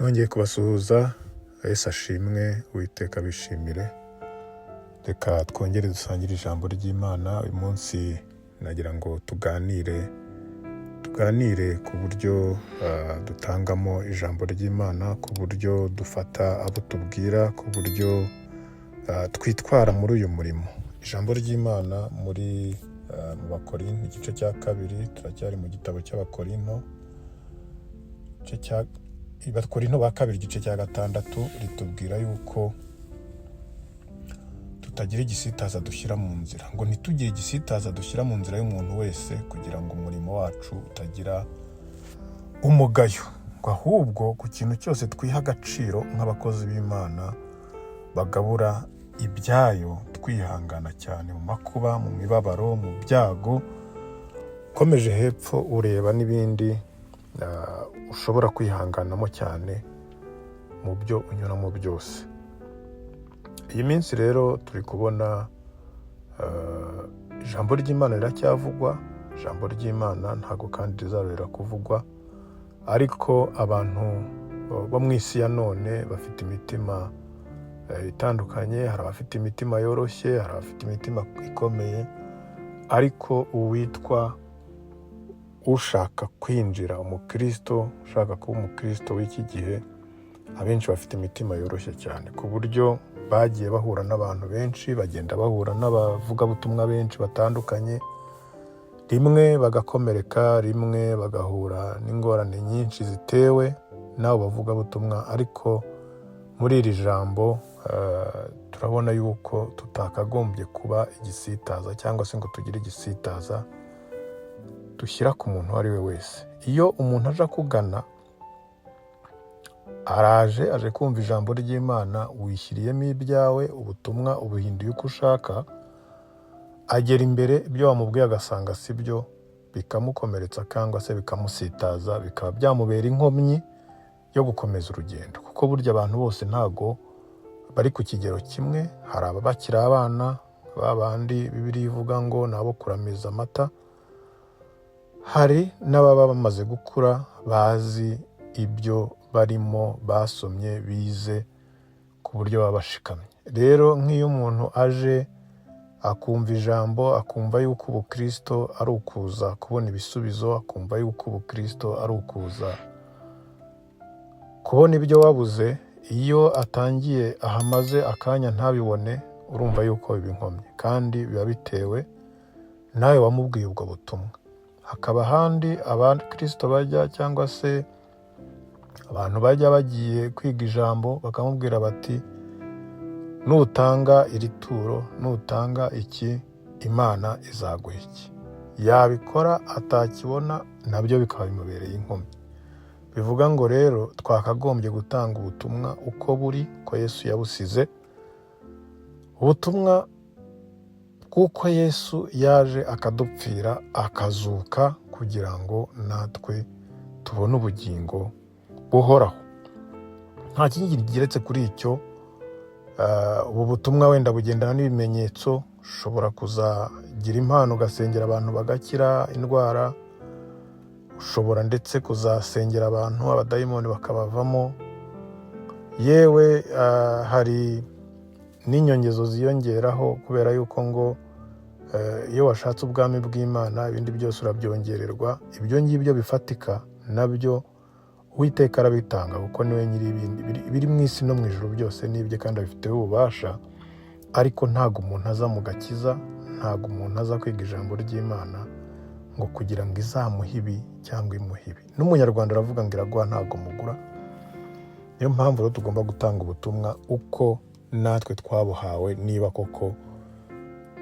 Nongeye kubasuhuza, Yesu ashimwe, Uwiteka abishimire. Reka twongere dusangire ijambo ry'Imana. Uyu munsi nagira ngo tuganire ku buryo dutangamo ijambo ry'Imana, ku buryo dufata abo tubwira, ku buryo twitwara muri uyu murimo. Ijambo ry'Imana muri mu Bakorinto igice cya 2, turacyari mu gitabo cy'Abakorinto, igice cya Abakorinto ba kabiri igice cya 6, ritubwira yuko tutagira igisitaza dushyira mu nzira, ngo ntitugire igisitaza dushyira mu nzira y'umuntu wese, kugira ngo umurimo wacu utagira umugayo, ngo ahubwo ku kintu cyose twiha agaciro nk'abakozi b'Imana bagabura ibyayo, twihangana cyane mu makuba, mu mibabaro, mu byago. Ukomeje hepfo ureba n'ibindi ushobora kwihanganamo cyane mu byo unyuramo byose. Iyi minsi rero turi kubona ijambo ry'Imana riracyavugwa, ijambo ry'Imana ntabwo kandi rizarorera kuvugwa, ariko abantu bo mu isi ya none bafite imitima itandukanye. Hari abafite imitima yoroshye, hari abafite imitima ikomeye, ariko uwitwa ushaka kwinjira umukristo, ushaka kuba umukristo w'iki gihe, abenshi bafite imitima yoroshye cyane, ku buryo bagiye bahura n'abantu benshi, bagenda bahura n'abavugabutumwa benshi batandukanye, rimwe bagakomereka, rimwe bagahura n'ingorane nyinshi zitewe n'abo bavugabutumwa. Ariko muri iri jambo turabona yuko tutakagombye kuba igisitaza cyangwa se ngo tugire igisitaza dushyira ku muntu uwo ari we wese. Iyo umuntu aje akugana, araje aje kumva ijambo ry'Imana, wishyiriyemo ibyawe, ubutumwa ubuhinduye uko ushaka, agera imbere ibyo wamubwiye agasanga si byo, bikamukomeretsa cyangwa se bikamusitaza, bikaba byamubera inkomyi yo gukomeza urugendo. Kuko burya abantu bose ntago bari ku kigero kimwe. Hari abakiri abana, ba bandi Bibiliya ivuga ngo ni abo kuramiza amata, hari n'ababa bamaze gukura, bazi ibyo barimo, basomye, bize, ku buryo baba bashikamye. Rero nk'iyo umuntu aje akumva ijambo, akumva yuko ubukristo ari ukuza kubona ibisubizo, akumva yuko ubukristo ari ukuza kubona ibyo wabuze, iyo atangiye ahamaze akanya ntabibone, urumva yuko biba inkomyi, kandi biba bitewe nawe wamubwiye ubwo butumwa. Hakaba ahandi abakristo bajya, cyangwa se abantu bajya bagiye kwiga ijambo, bakamubwira bati: "Nutanga iri turo, nutanga iki, Imana izaguha iki." Yabikora atakibona, nabyo bikaba bimubereye inkomyi. Bivuga ngo rero twakagombye gutanga ubutumwa uko buri, ko Yesu yabusize, ubutumwa bw'uko Yesu yaje akadupfira, akazuka, kugira ngo natwe tubone ubugingo buhoraho. Nta kindi kigeretse kuri icyo. Ubu butumwa wenda bugendana n'ibimenyetso. Ushobora kuzagira impano ugasengera abantu bagakira indwara, ushobora ndetse kuzasengera abantu abadayimoni bakabavamo, yewe hari n'inyongezo ziyongeraho, kubera yuko ngo iyo washatse ubwami bw'Imana ibindi byose urabyongererwa. Ibyo ngibyo bifatika nabyo Uwiteka arabitanga, kuko niwe nyiri ibindi biri mu isi no mu ijuru, byose n'ibye kandi abifiteho ububasha. Ariko ntabwo umuntu aza mu gakiza, ntabwo umuntu aza kwiga ijambo ry'Imana ngo kugira ngo izamuhe ibi cyangwa imuhe ibi. N'Umunyarwanda aravuga ngo iraguha ntabwo mugura. Niyo mpamvu rero tugomba gutanga ubutumwa uko natwe twabuhawe, niba koko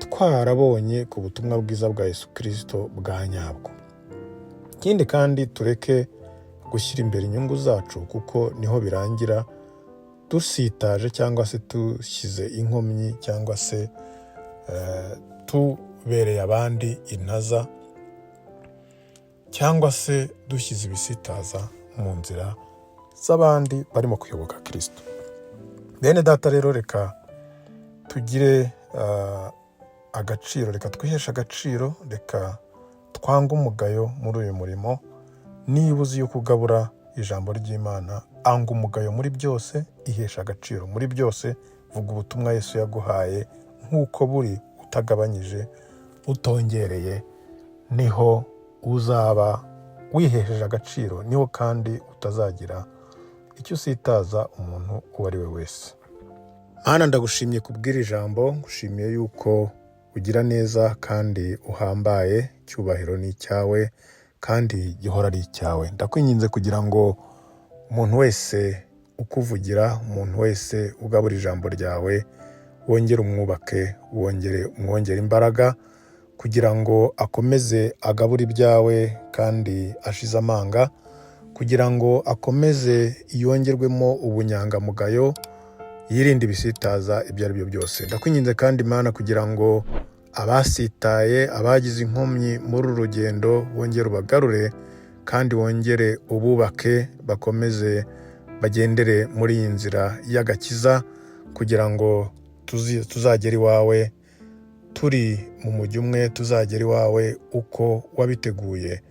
twarabonye ku butumwa bwiza bwa Yesu Kirisito bwa nyabwo. Ikindi kandi, tureke gushyira imbere inyungu zacu, kuko niho birangira dusitaje cyangwa se dushyize inkomyi cyangwa se tubereye abandi intaza, cyangwa se dushyize ibisitaza mu nzira z'abandi barimo kuyoboka Kirisito. Bene data rero, reka tugire agaciro, reka twiheshe agaciro, reka twange umugayo muri uyu murimo. Niba uzi yuko ugabura ijambo ry'Imana. Anga umugayo muri byose, ihesha agaciro muri byose, vuga ubutumwa Yesu yaguhaye nk'uko buri, utagabanyije, utongereye. Niho uzaba wihesheje agaciro, niho kandi utazagira icyo usitaza umuntu uwo ari we wese. Mana, ndagushimye kubw'iri jambo, ngushimiye yuko ugira neza kandi uhambaye. Icyubahiro ni icyawe kandi gihora ari icyawe. Ndakwinginze kugira ngo umuntu wese ukuvugira, umuntu wese ugabura ijambo ryawe, wongere umwubake, wongere umwongere imbaraga kugira ngo akomeze agabure ibyawe kandi ashize amanga, kugira ngo akomeze yongerwemo ubunyangamugayo, yirinde ibisitaza ibyo ari byo byose. Ndakwinginze kandi, Imana, kugira ngo abasitaye, abagize inkomyi muri uru rugendo, wongere ubagarure kandi wongere ububake, bakomeze bagendere muri iyi nzira y'agakiza, kugira ngo tuzagere iwawe turi mu mujyi umwe, tuzagera iwawe uko wabiteguye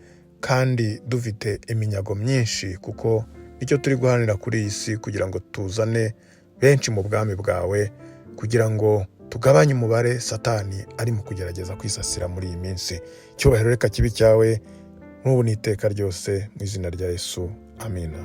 kandi dufite iminyago myinshi, kuko nicyo turi guharanira kuri iyi si, kugira ngo tuzane benshi mu bwami bwawe, kugira ngo tugabanye umubare Satani ari mu kugerageza kwisasira muri iyi minsi. Icyubahiro reka kibe icyawe n'ubu n'iteka ryose, mu izina rya Yesu, amina.